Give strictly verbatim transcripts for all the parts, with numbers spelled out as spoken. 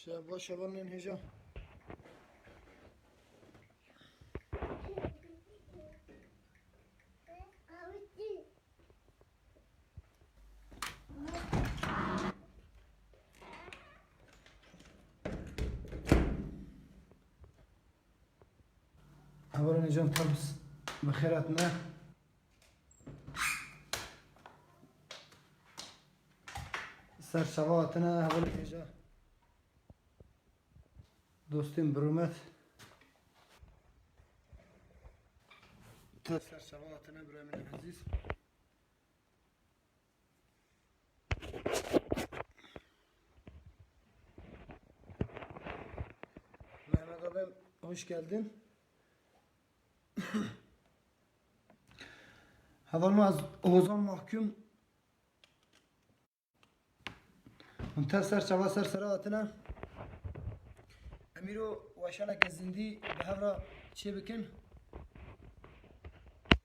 Şeva, şeva nên hêja. Hevalên hêja, tam bi xêr hatine. Ser çava hatine, hevalên hêja. Dostên bi rûmet. Te ser çava hatine, birayê min ezîz. Mehmet abim, hoş geldin. Hevalno, ez Hozan Mahkum. Hûn tev ser çava ser sera hatine. Em îro weşaneke zindî bi hev re çê bikin.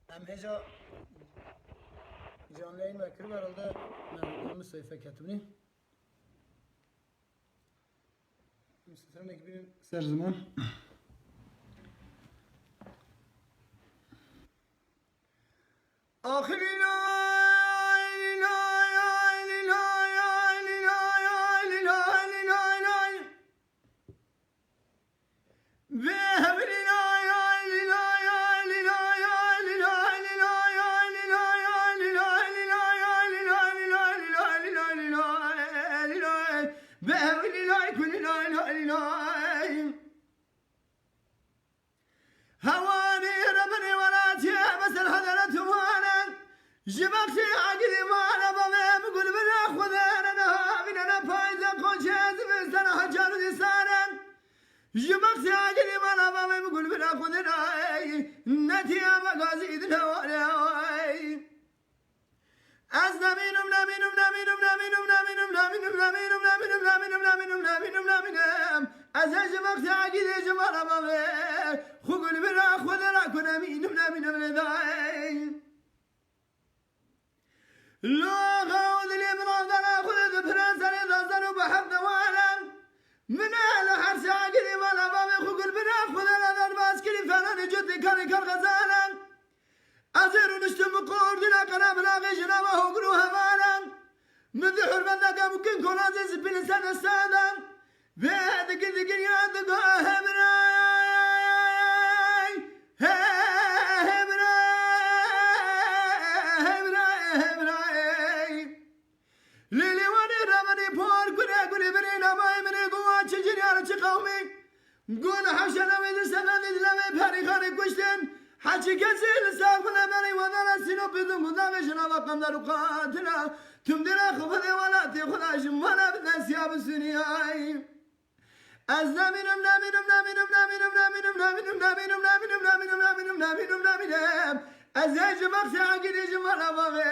Em hêja canliyayîn me kiribe herhalde, me hemû seyfe ketibînî. Em stranek bînin ser ziman. Hewanî rebenê welatiyê be ser hederet û wane. Ji bextê agirê mala bavê bi gul bira xwedere niha vînene payze qoçê zivistana hecar û dîsane. Ji bextê agirê mala bavê bi gul bira xwedere netiya be gazî din hewanê. Ez nemînim, nemînim, nemînim. Ez ê ji bextê agirê ji mala bavê xwe gul bira xwe dera ku nemînim, nemînim lê dayê. Loxa û dilê min avdana xwe di pira serê dazdan û bi hev dewale. Min e li her se agirê mala bavê xwe gul bira xwe dera derbas kirî felanê cotê karê kar xezale. Ez ê rûniştim bi qordîna qena bi navê jinava hogir û hevale. Min di hurmeteke bikin kolazê spî li ser desta de. Vê digir digir ya digo hemray, he, hemray, hemray, hemray. Lê lê wanê remenê por gure gulê birê namayê min ê guwa çi ciryar çi qewmê. Got hewşa navê di seven di dilevê perî xanê kuştin. Heçî kesê li ser xwe neberî wendara Sînopê dû got navê jina ve qandar û qatila. Tim dira xifidê welatê xwe da ji mala bi destiya bi suniyayî. Ez nemînim, nemînim, nemînim. Ez ê ji bextê agirê ji mala bavê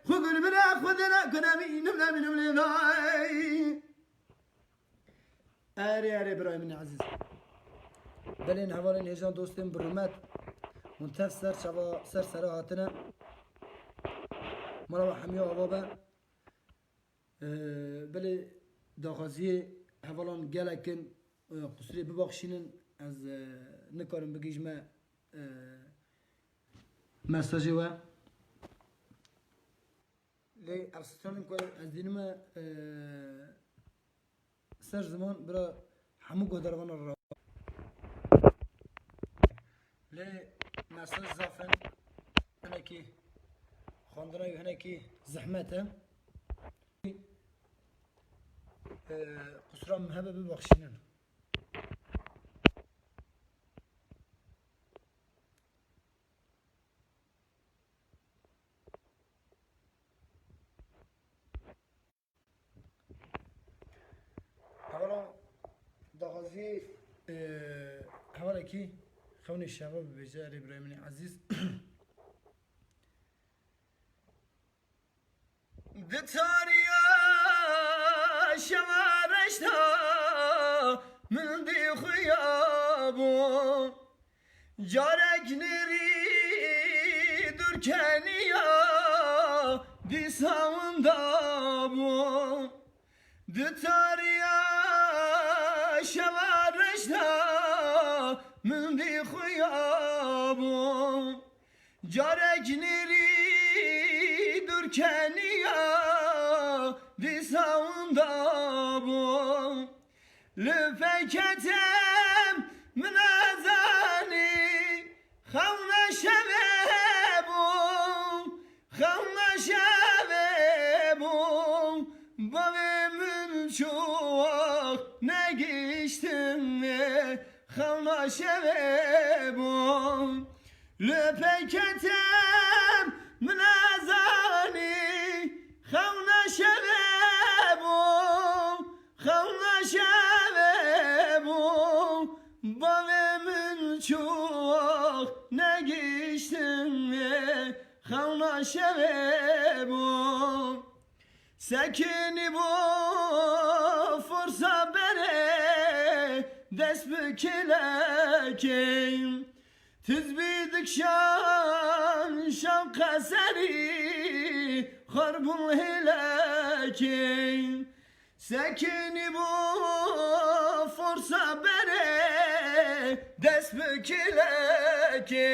xwe gul bira xwe dira ku nemînim, nemînim lê dayî. Erê, erê, birayê min ezîz. Belên hevalên hêjan dostên bi rûmet. Hûn tev ser çava ser sera hatine. Mala we hemiya ava be. Ee, belê daxwaziyê hevalan gelek in, e, qusirê bibaxşînin. Ez, e, nikarim bigihîjime, e, mesajê we. Lê ev stranek ku ez dînime, e, ser ziman bira hemû guhdarvana re. Lê mesaj zaf in, hinekî xwendina wî hinekî zehmet e. E, qusura min hebe bibaxşînin. Hevala daxwazî, e, hevalekî xewnê şeva bibêje, erê birayê min ê ezîz. Di tariya şeva reşta min dî xuya bû. Carek nêrî dûr keniya dîsa winda bû. Di tariya Şeva reşta min dî xuya bû. Carek nêrî dûr keniya dîsa winda bû. Li peyketem min ezanî xewna şevê bû. Xewna şevê bû, bavê min çû wext negihiştin wê. Xewna şevê bû, li peyketem min ezanî. Xewna şevê bû, xewna şevê bû, bavê min çû wext negihiştin wê. Xewna şevê bû. Sekinî bû forsa berê dest bi kilekê. Tizbî dikşan şewqe serî xwar bûn hêlekê. Sekinî bû forsa berê dest bi kilekê.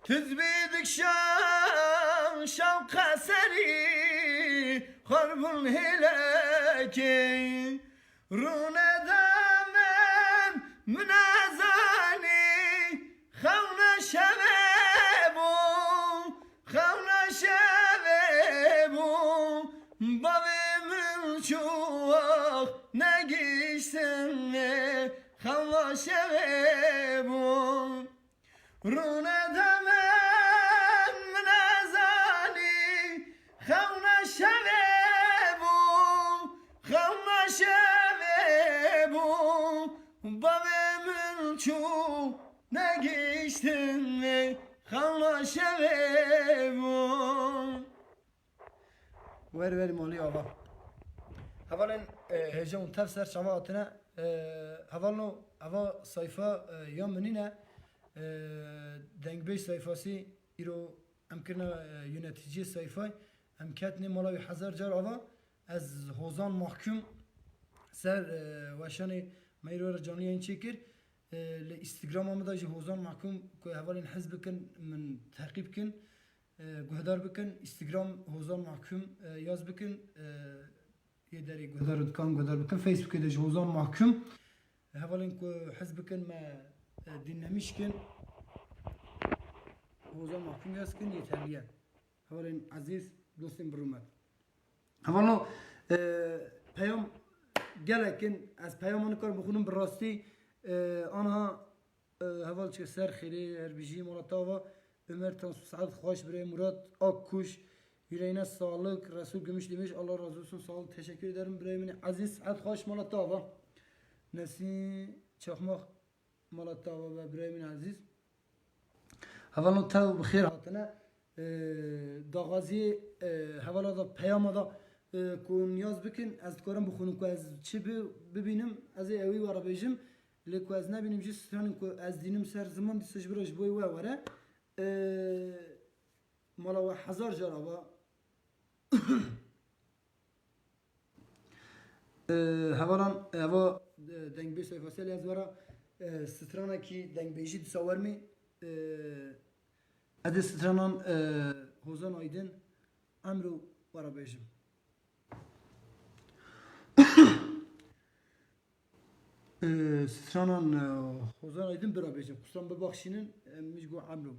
Tizbî dikşan şewqe serî xwar bûn hêlekê. Rûne damen min ezanî xewna şevê bû. Xewna şevê bû, bavê min çû wext negihiştin wê. Xewna şevê bû. Rûne damen min ezanî xewna şevê bû. Xewna şevê bû, bavê min çû negihiştin wê. Xewna şevê bû. Wer wer malî ava. Hevalên, e, hêja hûn tev ser çava hatine. E, hevalno ava sayfa, e, ya min nîne. E, dengbêj sayfasî îro em kirine, e, yöneticiyê sayfay. Em ketine mala wî hezar car ava. Ez Hozan Mahkum ser, e, weşanê me îro re canlı yayın çêkir. E, li Instagrama min de jî Hozan Mahkum ku hevalên hez bikin, min teqîb kin. E, guhdar bikin. Instagram Hozan Mahkum, e, yaz bikin. E, yê derê guhdar dikan guhdar bikin. Facebookê de jî Hozan Mahkum. Hevalên ku hez bikin me, e, dinlemiş kin. Hozan Mahkum yaz kin yeterli ye. Hevalên ezîz, dostên bi rûmet. Hevalno, e, peyam gelek in. Ez peyama nikarim bixwînim bi rastî. E, anha, e, heval çi ser xêrê her bijî mala te ava. Ömer Tansu saet xweş birê Murat Akkuş. Yüreğine sağlık. Resul Gümüş demiş. Allah razı olsun. Sağ ol. Teşekkür ederim. Birayê min ezîz. Saet xweş mala te ava. Nesin Çakmak mala te ava ve birayê min ezîz. Hevalno tev bi xêr hatine. E, daxwaziyê, e, hevala da peyama da, e, ku niyaz bikin, ez dikarim bixwînim ku ez çi bi-, bibînim, ez ê ewî we re bêjim. Lê ku ez nebînim jî stranên ku ez dînim ser ziman dîsa ji bira ji bo wê we were. E, mala we hezar car ava. E, hevalan, eva, e, dengbêj sayfasê lê ez wera, e, stranekî dengbêjî dîsa wermî, e, ez ê stranan, e, Hozan Aydin, Emro wera bêjim. E, stranan, e, Hozan Aydin bira bêjim. Kusuran bibaxşînin, e, min ji got Emro.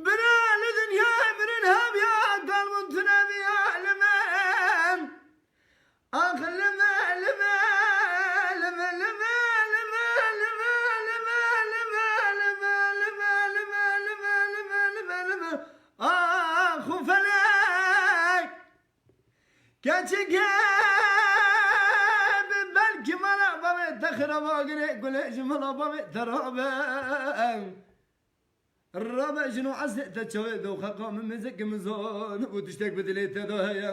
Bira li dinyayê mirin hemiya dal bûn, tu neviya li me. Ax li me, li me, li me, li me, li me, li me, li me, li me, li me, li me, li me, li me, li me, li me, li me, li me, li me. Ax û felek. Keçike bi belkî mala bavê te xiraba girê, gulê ji mala bavê te rabe. Rabe jino esê te çavê doxeqa min mêzeke min zan û tiştek bi dilê te de heye.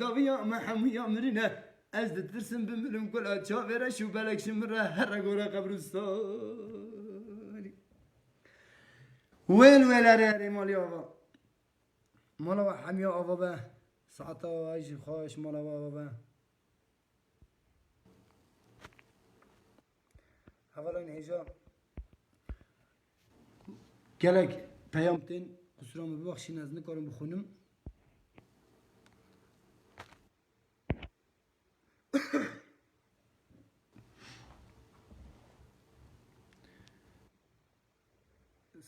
dawiya me hemûya mirîne. Ez ditirsim bimirim kula çavê reş û belek ji min re here gore qebristan. Wêl wêl erê erê malê ava. Mala we hemiya ava be. Saeta we jî xweş mala we ava be. Hevalên hêja gelek peyam tên, qusura min bibexşîn, ez nikarim bixwînim.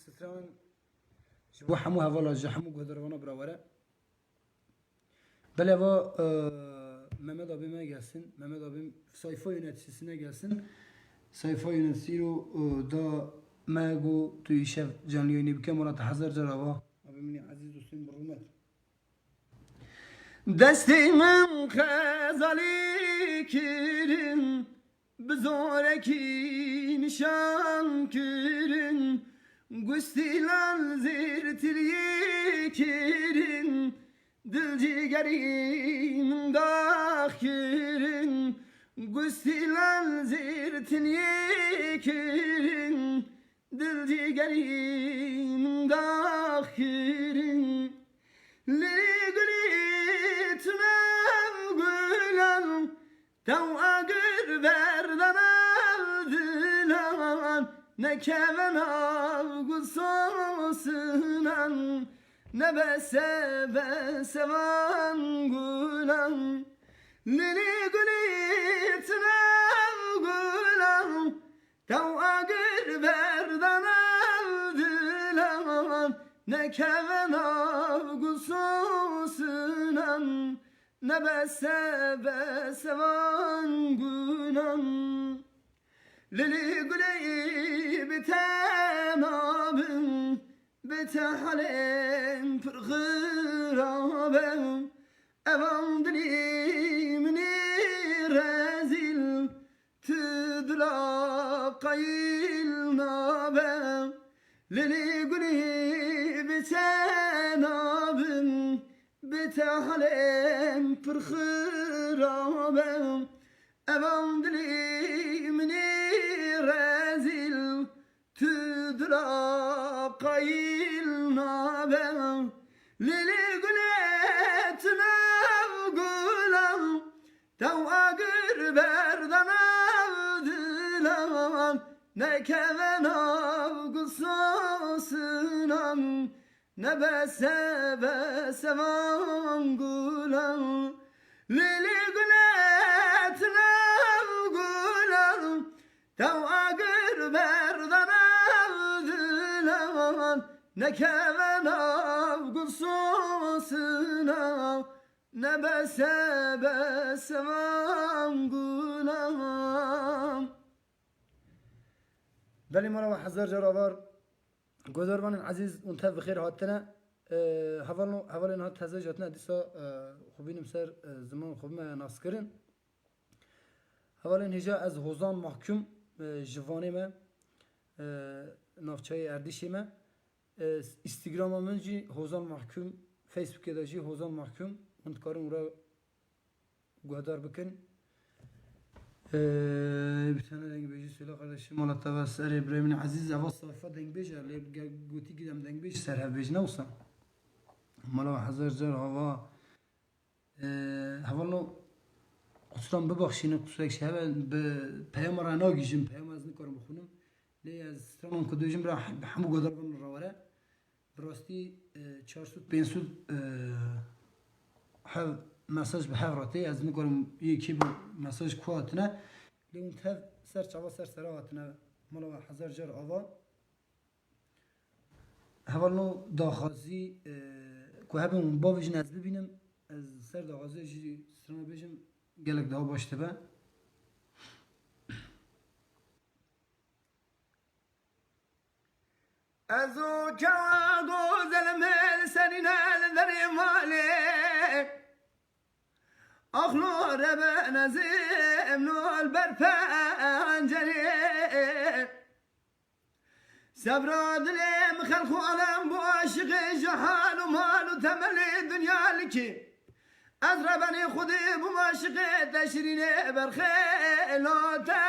Stran ji bo hemû hevala, ji hemû guhdarvana bira were. Belê va, e, Mehmet abime gelsin. Mehmet abim sayfa yöneticisine gelsin. Sayfa yöneticisi ro, e, da me got tu îşev canlı yayınê bike, mala te hezar car ava. Abim min ezîz dostum, bi rûmet. Destê min xezalî kirin, bi zorekî nîşan kirin, gustîlan zêrtiriyê kirin, dil cîgerî min dax kirin, gustîlan zêrtiriyê kirin, dil cîgerî min dax kirin. Lê gulê tu nav gulan, tew agir berdan av dilan, nekeve nav gusosinan, nebese bese van gulan. Lê gulê tu nav gulan, tew agir berdan av dilan, nekeve nav gusosinan, nebese bese van gulan. Lê gulê bi te nabim, bi te halên pir xirab e. Evan dilî min ê rezîl, tu dila qayîl nabe. Lê gulî bi te nabim, bi te halên pir xirab e. Evan dilî min ê rezîl, tu dila qayîl nabe. Lîlî gulê tu nav gula, tew agir berdana dilan, nekeve nav gul sosina, nebese bese van gula. Lîlî gulê tu nav gula, tew agir berdana dilan, nekeve nav gul sosina, nebese bese van gula. Belê mala we hezar car avar. Guhdarvanên ezîz, hûn tev bi xêr hatine. Ee, hevalno, hevalên hat teze jî hatine. Dîsa, e, xwe bînim ser, e, ziman xwe bime naskirin. Hevalên hêja, ez Hozan Mahkum, e, ji Vanê me, e, navçeyê Erdîşê me. E, Instagrama min jî Hozan Mahkum, Facebookê de jî Hozan Mahkum. Hûn dikarin wira guhdar bikin. Ee, bir tane dengbêjî söyle kardeşim. Mala te ve serê birayê min ezîz, eva sayfa dengbêj e, lê ge-, gotî gidem dengbêj ser hevbêj ne wisa. Mala we hezar car ava. Ee, hevalno, qusuran bibaxşînin, qusurek ji heve bi peyama re nagihîjim, peyama ez nikarim bixwînim. Lê ez stranan ku dibêjim bira he-, bi hemû guhdarvan re were. Bi rastî, e, çar sed pênc sed, e, hev mesaj bi hev re tê. Ez nikarim yekê bi mesaj ku hatine. Lê hûn tev ser çava ser sera hatine. Mala we hezar car ava. Hevalno daxwazî, e, ku hebin hûn bavêjin ez bibînim. Ez ser daxwazê jî strana bêjim, gelek daha baş dibe. Ez û kewa gozelê min serîne li derê malê. Axlo rebe nezim nol ber pencerê. Sebra dilê min xelq û alem bo aşiqê ji hal û mal û temelê dinya likî. Ez rebenê Xwedê bûm aşiqê te şirînê berxê lo te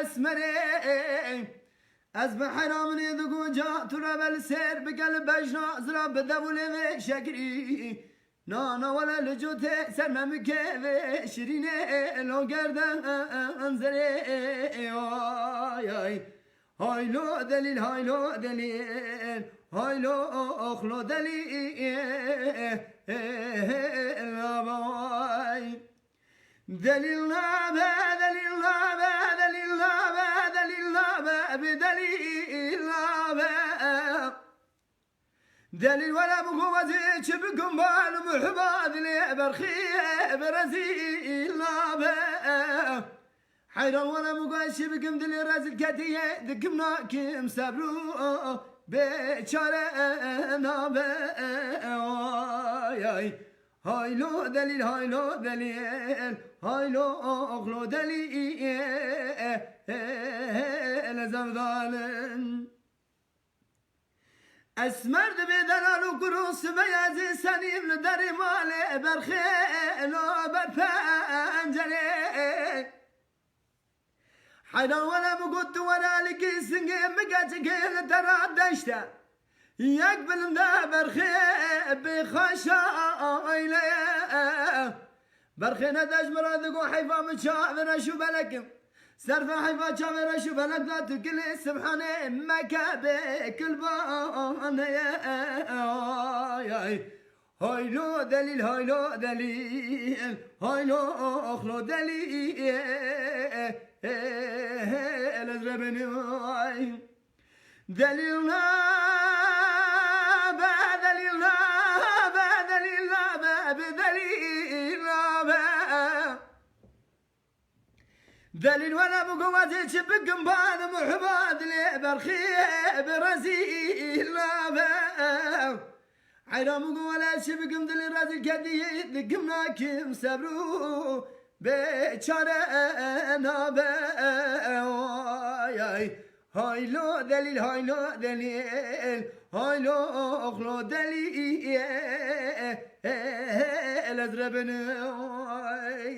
esmerê. Ez bi heyra minê digo ca tu rebe li sêr bike li bejna zira bi devûlê vê şekirî. Na na wele li cotê ser memikê vê şirînê lo gerden zerê ay ay. Haylo delîl, haylo delîl, haylo oxlo delîl, labay. Delîl nabe, delîl nabe, delîl nabe, delîl nabe, bi delîl nabe. Delîl were bi ku wezî çi bikim bal û muhiba dilê berxî bi rezîl nabe. Heyran were bi ku ez çi bikim dilê rezîl ketiye dikim nakim sebr û bêçare nabe. Ay ay. Haylo delîl, haylo delîl, haylo oxlo delîl, ez evdalim. Esmer dibê delal û kur û sibê ez ê senîm li derê malê berxê lo ber pencerê. Heyran were bi got tu were likî singê min keçikê li te ra deşte. Yek bilinde berxê bê xaşa ayleye. Berxê ne deş min ra digo heyfa min çavê reş û belekim. Serfe heyfa çavê reş û belek da tu kilê Sibhanê meke bê kilbaneye. Ay ay. Haylo delîl, haylo delîl, haylo oxlo delîl, ez rebenim ay. Delîl nabe, delîl nabe, delîl nabe, bi delîl nabe. Delîl were bi ku ez ê çi bikim bad muhiba dilê berxî bi rezîl nabe. Heyran bi ku ez çi bikim dilê rezîl kediyê dikim nakim sebr û bêçare nabe. Ay ay. Haylo delîl, haylo delîl, haylo oxlo delîl, ez rebenim ay.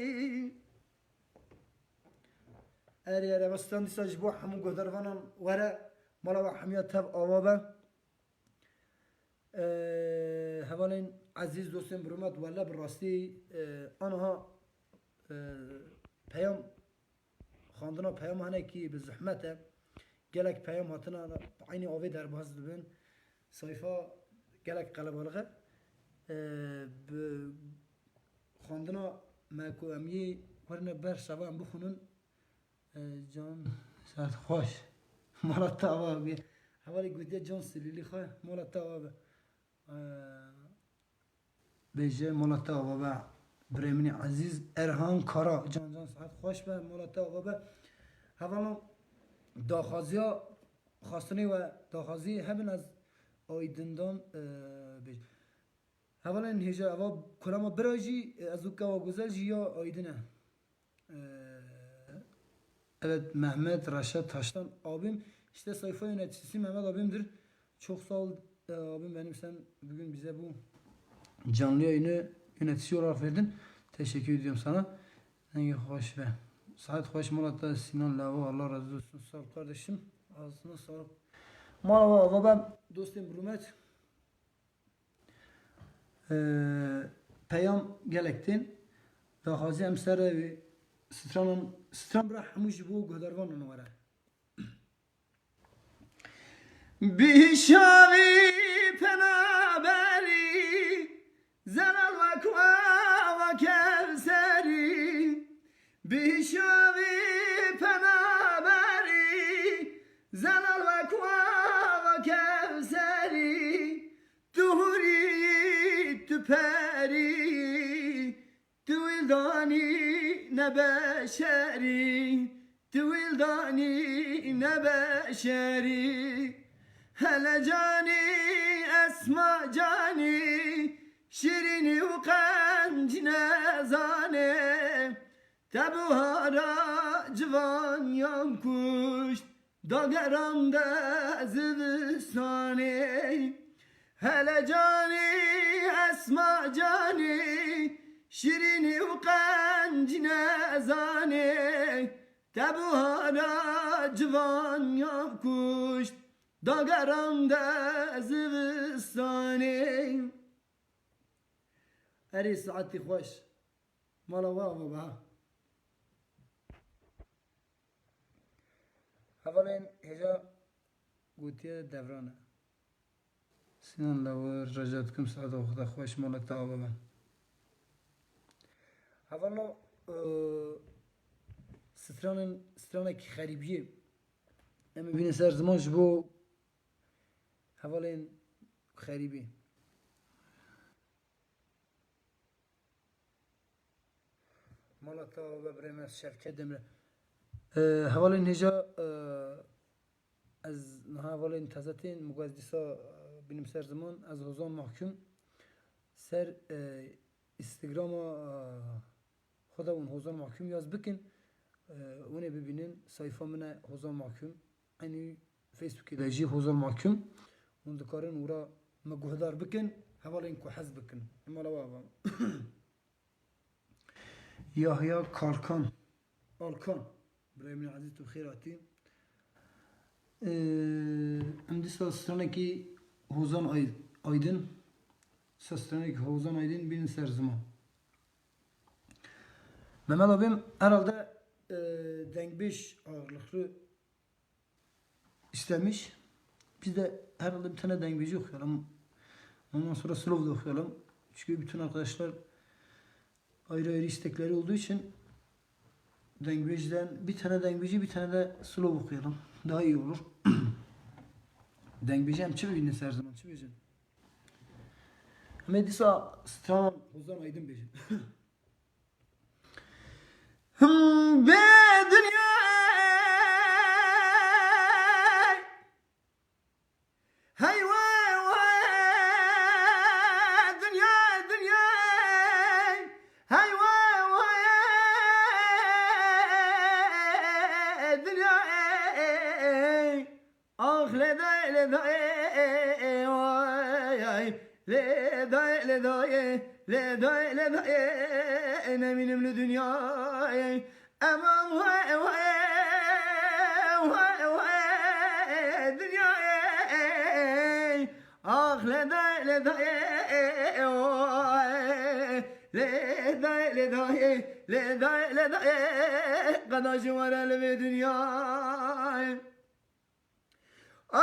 Erê, erê, me stan dîsa ji bo hemû guhdarvanan were, mala we hemiya tev ava be. Ee, hevalên ezîz, dostên bi hurmet, wele bi rastî, e, aniha, e, peyam, xwendina peyama hinekî bi zehmet e. Gelek peyam hatine, eynî avê derbas dibin. Sayfa gelek qelebalix e. Ee, bi xwendina me ku em yê werine ber şeva em bixwînin. E, can, saet xweş. Mala te ava be. Hevalê gotiye can silîlî xwe, mala te ava be. E, bêje mala te ava be. Birê min ê ezîz Erhan Kara. Can can saet xweş be, mala te ava be. Hevalno daxwaziya xwestinê we daxwazî hebin ez Aydindan, e, bêj. Hevalên hêja eva kurama bira jî, e, ez û Kewa Güzel jî ya Aydin e. Ee, evet, Mehmet Reşat Taştan abim, işte sayfa yöneticisi Mehmet abimdir. Çok sağ ol, e, abim benim, sen bugün bize bu canlı yayını yönetici olarak verdin. Teşekkür ediyorum sana. Dengê xweş be. Saet xweş Murat da Sinan Lavo, Allah razı olsun. Sağ ol kardeşim. Ağzına sağlık. Mala we ava be, dostên bi hurmet. Ee, peyam gelek tên. Daxwazî em ser revî stranan, stran bira hemû ji bo guhdarvanan were. Bîşavî penaberî, zelal wek ava kevserî. Bîşavî penaberî, zelal wek ava kevserî. Tu hurî, tu perî, tu wildanî ne beşerî, tu wildanî ne beşerî. Hele canî, esma canî, şirînî û qenc nezane. Te buhara civanyan kuşt, dageran de zivistanê. Hele canî, esma canî, şirînî û qenc nezanê. Te buhara civanyan kuşt, dageran de zivistanê. Erê saetî xweş. Mala we ava be ha. Hevalên hêja gotiye devran e. Sinan Lawir, rica dikim saeta xwe de xweş, mala te ava be. Hevalno, e, stranên, stranekî xerîbiyê. Em ê bînin ser ziman ji bo hevalên xerîbî. Mala te ava be birê me Şevket Demir. E, hevalên hêja, e, ez niha hevalên teze tên, min got ez dîsa, e, bînim ser ziman, ez Hozan Mahkûm. Ser, e, Instagrama, e, xwe de hûn Hozan Mahkûm yaz bikin. E, hûn ê bibînin, sayfa min e Hozan Mahkûm. Eynî Facebookê de jî Hozan Mahkûm. Hûn dikarin wira me guhdar bikin, hevalên ku hez bikin. Mala we ava. Yahya Kalkan. Alkan. Birayê min ezîz, tu bi xêr hatî. Ee, em dîsa stranekî Hozan Ay-, Aydin. Dîsa stranekî Hozan Aydin bînin ser ziman. Mehmet abim herhalde, e, dengbêj ağırlıklı istemiş. Biz de herhalde bir tane dengbêjî okuyalım. Ondan sonra slow da okuyalım. Çünkü bütün arkadaşlar ayrı ayrı istekleri olduğu için dengbêjden bir tane dengbêjî, bir tane de slow okuyalım. Daha iyi olur. Dengbêjî em çi bibînin her zaman, çi bêjin? Em ê dîsa stran Hozan Aydin bêjin. Him bê dinyayê, hey we we, dinyayê, dinyayê, hey we we, dinyayê. Ax lê dayê, lê dayê, way, ay. Lê dayê, lê dayê, lê dayê, lê dayê, nemînim li dinyayê. Eman, way, way, way, way, dinyayê. Ax lê dayê, lê dayê, oy. Lê dayê, lê dayê, lê dayê, lê dayê, qeda ji were li vê dinyayê.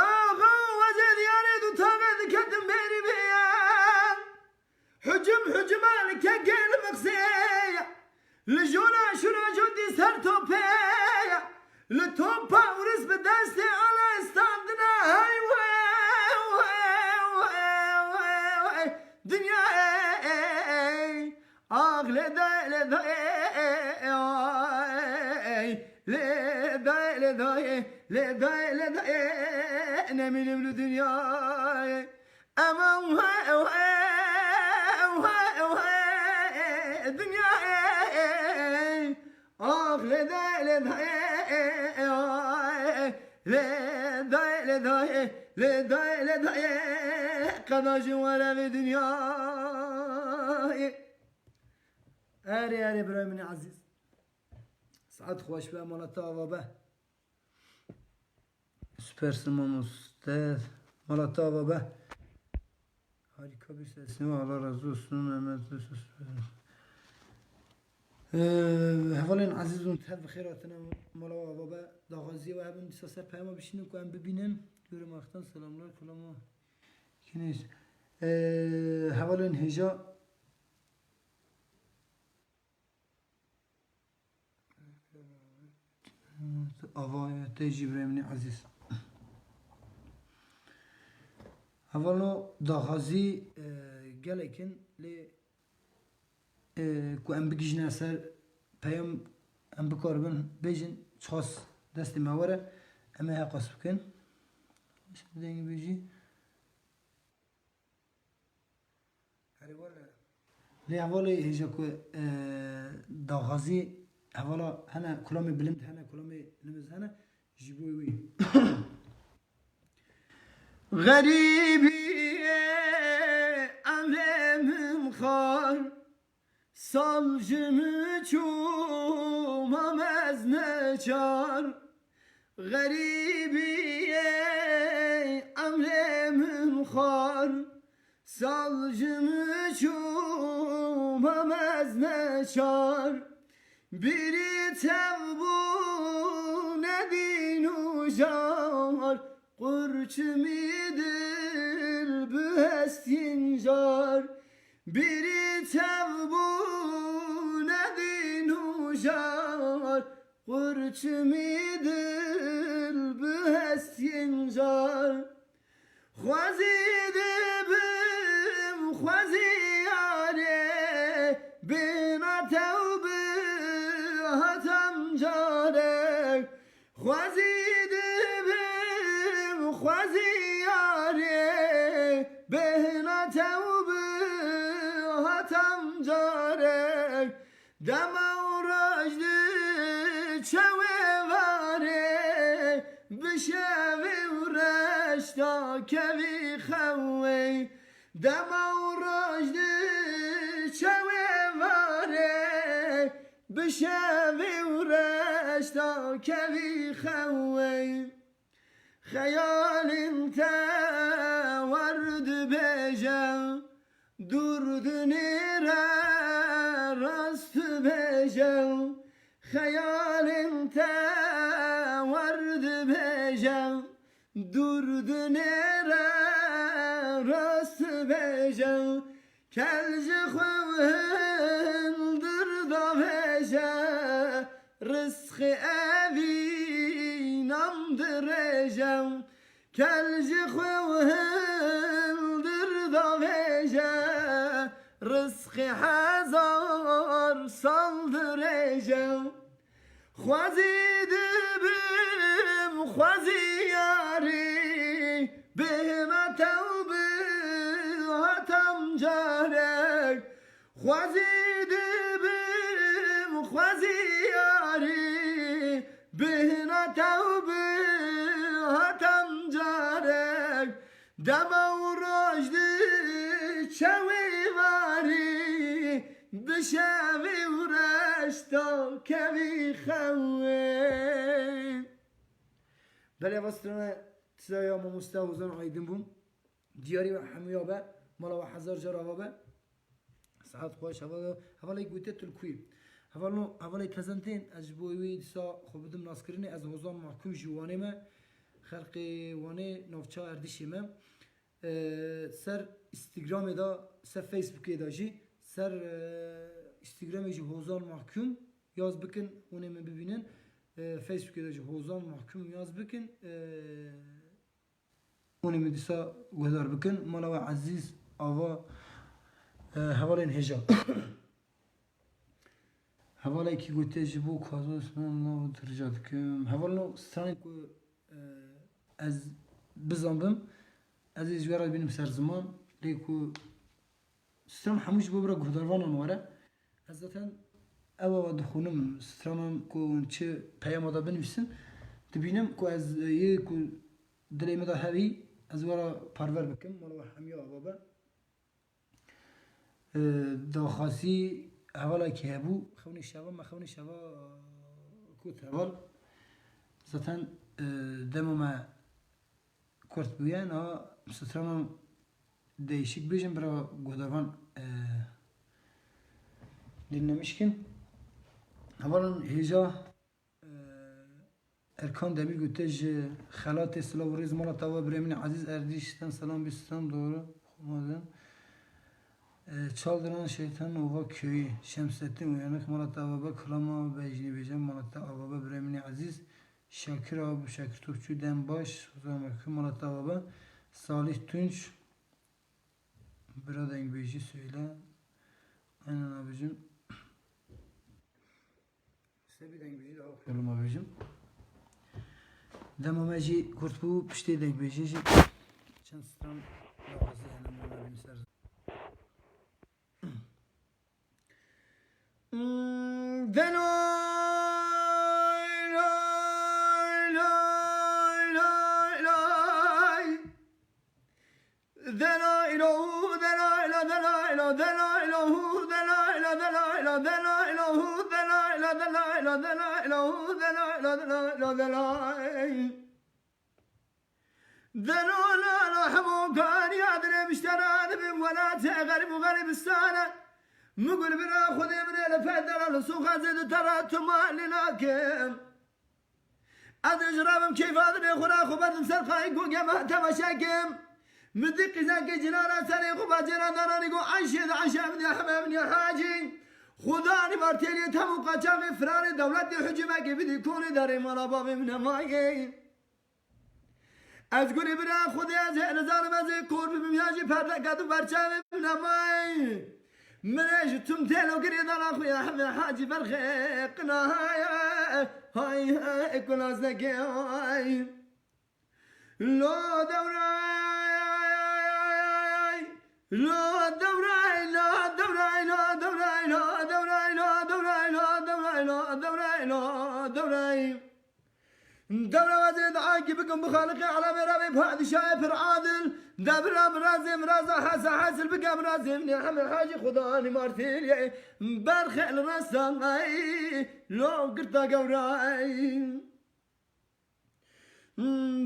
Axa wezê diyarê du tavê diketin bêrî vê ye. Hucum hucuma li kekê li mixsê ye. Li jona şura jotî ser topê ye. Li topa ûris bi destê ala standina hey we, we, we, we, we. Dinyayê. Ax lê dayê, lê dayê, oy. Lê dayê, lê dayê, lê dayê, lê dayê, nemînim li dinyayê. Eman we, we, we, we, dinyayê. Ax lê dayê, lê dayê, oy. Lê dayê, lê dayê, lê dayê, lê dayê, qeda ji were vê dinyayê. Erê, erê, birayê min ê ezîz. Saet xweş be, mala te ava be. Süpersin mamoste. Mala te ava be. Harika bir sesin var. Allah razı olsun. Mehmet Yusuf. Ee, hevalên ezîz û tev bi xêr hatine mala ava be. Daxwaziyê we hebin dîsa ser peyama bişînin ku em bibînin. Yorum Aktan selamlar, kulama. Kiniz. Ee, hevalên hêja Ava te jî birayê min ê ezîz. Hevalo daxwazî, e, gelek in lê, e, ku em bigihîjine ser peyam em bikaribin bêjin çiqas destê me were em ê heqas bikin. Dengê bêjî. Lê hevalê hêja ku, e, daxwazî hevala hene kulamê bilind hene, kulamê nimiz hene, ji bo wî. Xerîbî emrê min xar, sal ji min çû mam ez neçar. Xerîbî ey emrê min xar, sal ji min çû mam ez neçar. Bîrî tev bû nedîn û jar, qurçimî dil bi hestîn jar. Bîrî tev bû nedîn û jar, qurçimî dil bi hestîn jar. Xwezî dibim xwezî yarê, bêhna te û bi hatam carek. Xwezî dibim xwezî yarê, bêhna te û bi hatam carek. Dema û roj diçe wê varê, bi şevê û reşta kevî xewê. Dema û roj diçe wê varê, bi şevê û reşta kevî xewê. Xeyalên te wer dibêje, dûr dinêre rast dibêje. Xeyalên te wer dibêje, dûr dinêre rast dibêje. Kel ji xwe hindir davêje, rizqê evî nam dirêje. Kel ji xwe hindir davêje, rizqê hezar sal dirêje. Xwezî dibim xwezî yarî, bêhna te û bi hatam carek. Xwezî dibim xwezî yarî, bêhna te û bi hatam carek. Dema û roj diçe wê varî, bi şevê û reşta kevî xewê. Belê, va strana tizaya mamoste Ozan Aydin bû. Diyarî we hemûya be, mala we hezar car ava be. Sihet xweş, hevala, hevalê gote tu li ku yî? Hevalno, hevalê tezentên, ez ji bo wî dîsa xwe bidim naskirinê, ez Hozan Mahkûm ji Wanê me, xelkê Wanê navça Erdîşê me. E, ser Instagramê de, ser Facebookê de jî, ser, e, Instagramê jî Hozan Mahkûm yaz bikin, hûnê min bibînin. E, Facebookê de jî Hozan Mahkûm yaz bikin. E, Hûn ê min dîsa guhdar bikin. Mala we ezîz, ava, e, hevalên hêja. Hevalekî gote ji bo Kazo Osman nav rica dikim. Hevalno stranên ku, e, ez bizanbim, ez ê ji we re bînim ser ziman. Lê ku stran hemû ji bo bira guhdarvanan were. Ez zaten ew ava dixwînim, stranan ku hûn çi peyama de binivîsin, dibînim ku ez, e, yê ku dilê min de hebî, ez we re parver bikim, mala we hemiya ava be. E, daxwazî hevalekî hebû, xewnê şeva, me xewnê şeva, e, ku teval. Zaten, e, dema me kurt bûye, niha stranan değişik bêjin, bira guhdarvan, e, dinlemişkin. Hevalan hêja, e, Erkan Demîrgul te ji Xelatê silav û rêz mala te ava birê min ezîz Erdîş'ten selam bîstan doğru. Xwedin. E, Çaldıran Şeytan Ova Köyü, Şemsettin Uyanık mala te ava be, Kilama Bejnî bêje mala te ava be birê min ezîz. Şakir abi, Şakir Topçu, Dem Baş, Suzan Mekû, Murat Avabe, Salih Tunç, bira dengbêjî söyle. Aynen abicim. Sebî dengbêjî de oxuyalım abicim. Dema me jî kurt bû, piştê dengbêjî jî çend stran lazim hene, me bîn ser. Delay, lay, lay, lay, lay. Delay, lo, delay, la, delay, la, delay, lo, delay, la, delay, la, delay, lo, delay, la, delay, la, delay, lo, delay, la, delay, la, delay. Delal ala hemo kariya dire miştera dibim welatê xerib û xeribistane. Migul bira Xwedê min ê li fer delal û soxazê di tera tu malî nakim. Ez ê ji rabim keyfa dibê xwe ra xwe berdim ser qayî ku gema temaşe kim. Min dî qîzekê cinana serê xwe bacêra dananî ku Ayşê di Ayşe min ya heme min ya hacî. Xudanî bartêliyê tem û qaçaxê firarê dewletê hicûmekê bidî konê derê mala bavê min hemayê. Ez gurî bira Xwedê ez hê nizanim ez ê kor bibim ya jî perdeke du berçavê min hemayî. Min ê ji tim têlo girê dana xwe ya hemê hacî berxê qinahaye. Hay hey ku naznekê hay. Lo dewray, lo dewray, lo dewray, lo dewray, lo dewray, lo dewray, lo dewray, lo dewray, lo dewray. Dewra wezê duayekî bikim bi Xaliqê alemê Rebê padîşahê pir adil. Debira mirazê miraza hesa hesil bike mirazê min ê hemê hacî xudanî martêliyê. Berxê li resan ay lo girta gewray.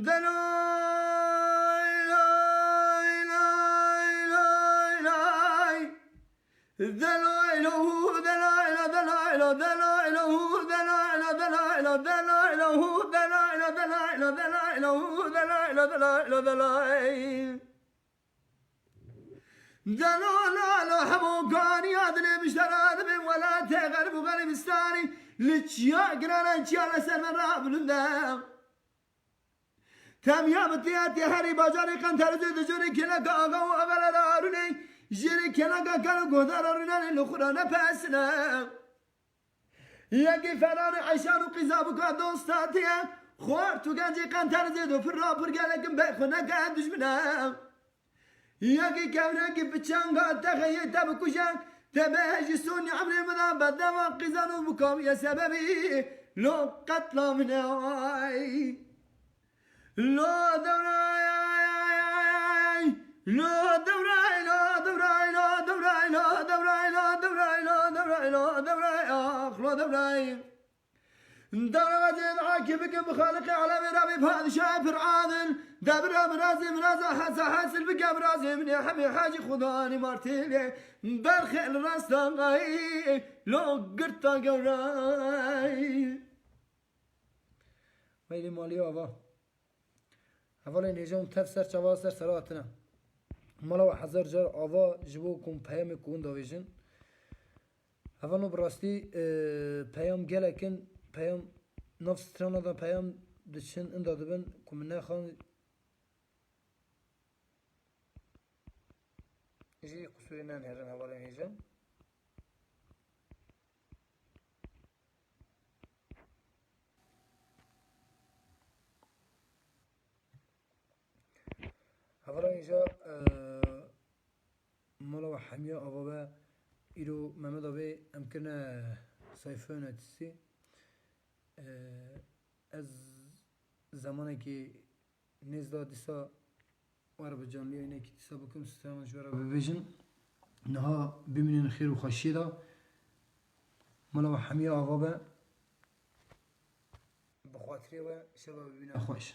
Delay, lay, lay, lay, lay. Delay, lo, delay, la, delay, la, delay, lo, delay, lo, delay, la, delay, lo, delay, lo, delay, la, delay, lo, delay, lo, delay, la, delay, lo, delay. Delal ala hemo kaniya dilê miştera dibê welatê xerib û xeribistanî li çiya girana çiya li ser me rabilinde. Temiya bi tiyatê herî bajarê Qenterizê di jorê kêleka axa û axelera Arûnê jêrê kêleka kar û guhdara Rûnanê li xwe ra nepesine. Yekî feranê Eyşan û qîza bika dosta te ye. Xort û gencê Qenterizê do pir ra pir gelekim bê xwe neke dijmine. Yekî kevrekî bi çanga te xeyê te bikuje. Te bê ji sonî emrê min a bedeva qîzan û bikawiye sebebî lo qetla min e ay. Lo dewray, lo dewray, lo dewray, lo dewray, lo dewray, lo dewray, lo dewray, lo dewray, ax lo dewray. Davetin akî bikin bi Xaliqê alemê Rabê padişahê pir adil. Debira mirazê miraza hesa hesil bike mirazê min ê hemê hecî xudanî martêlê. Berxê li rasta gayî lo girta gewrayî. Meylê malî ava. Hevalên hêja hûn tev ser çava ser sera hatine. Mala we hezar car ava ji bo ku hûn peyamê ku hûn davêjin. Hevalno bi rastî, e, peyam gelek in, peyam nav strana de peyam diçin, inda dibin ku min nexan jî qisûrê nenêrin hevalên hêja. Hevalên hêja, e, mala we hemiya ava be, îro Mehmet abê em kirine sayfa yöneticisî. E, ez zemanekî nêz da dîsa were bi canlî yayînekî dîsa bikim, strana ji we re bibêjin. Niha bimînin xêr û xweşiyê de. Mala we hemiya ava be. Bi xatirê we şeva bibîne xweş.